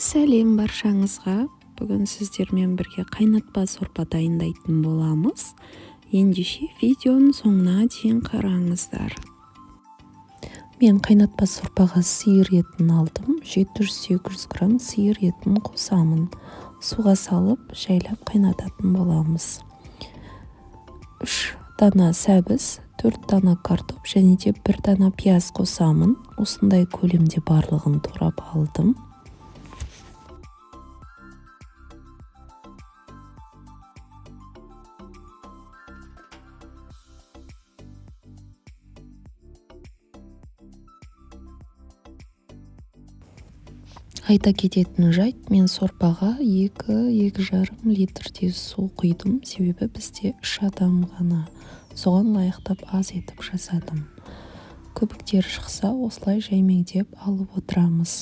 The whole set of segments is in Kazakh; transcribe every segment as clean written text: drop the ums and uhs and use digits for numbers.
Сәлем баршаңызға! Бүгін сіздермен бірге қайнатпа сорпа дайындайтын боламыз. Ендеше видеоның соңына дейін қараңыздар. Мен қайнатпа сорпаға сиыр етін алдым. 700-800 грамм сиыр етін қосамын. Суға салып, жайлап қайнататын боламыз. 3 дана сәбіз, 4 дана картоп және де 1 дана пияз қосамын. Осындай көлемде барлығын турап алдым. Айта кететін жайт, мен сорпаға 2-2,5 литрдей су құйдым, себебі бізде 3 адам ғана, соған лайықтап аз етіп жасадым. Көбіктері шықса, осылай жаймеңдеп алып отырамыз.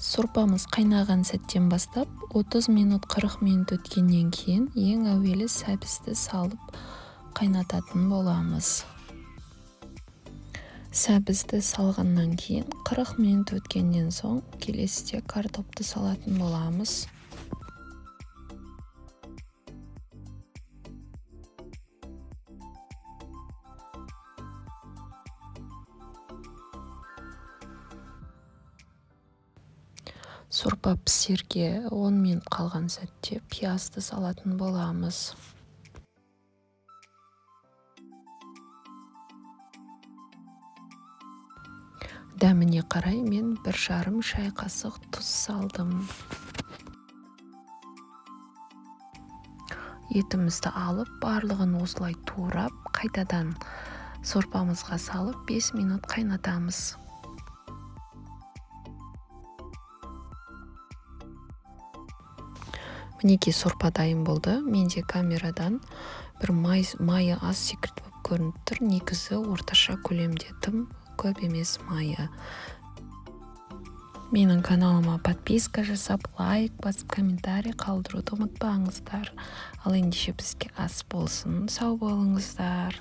Сорпамыз қайнаған сәттен бастап 30 минут, 40 минут өткеннен кейін ең әуелі сәбізді салып қайнататын боламыз. Сәбізді салғаннан кейін 40 минут өткеннен соң келесіде картопты салатын боламыз. Сорпа пісерге 10 минут қалған сәтте пиязды салатын боламыз. Дәміне қарай мен 1,5 шай қасық тұз салдым. Етімізді алып, барлығын осылай турап, қайтадан сорпамызға салып 5 минут қайнатамыз. Мінекей, сорпа дайын болды. Менде камерадан бір майы аз секілді болып көрініп тұр. Негізі орташа көлемде, тым көп емес майы. Менің каналыма подписка жасап, лайк басып, комментарий қалдыруды ұмытпаңыздар. Ал ендеше бізге ас болсын. Сау болыңыздар.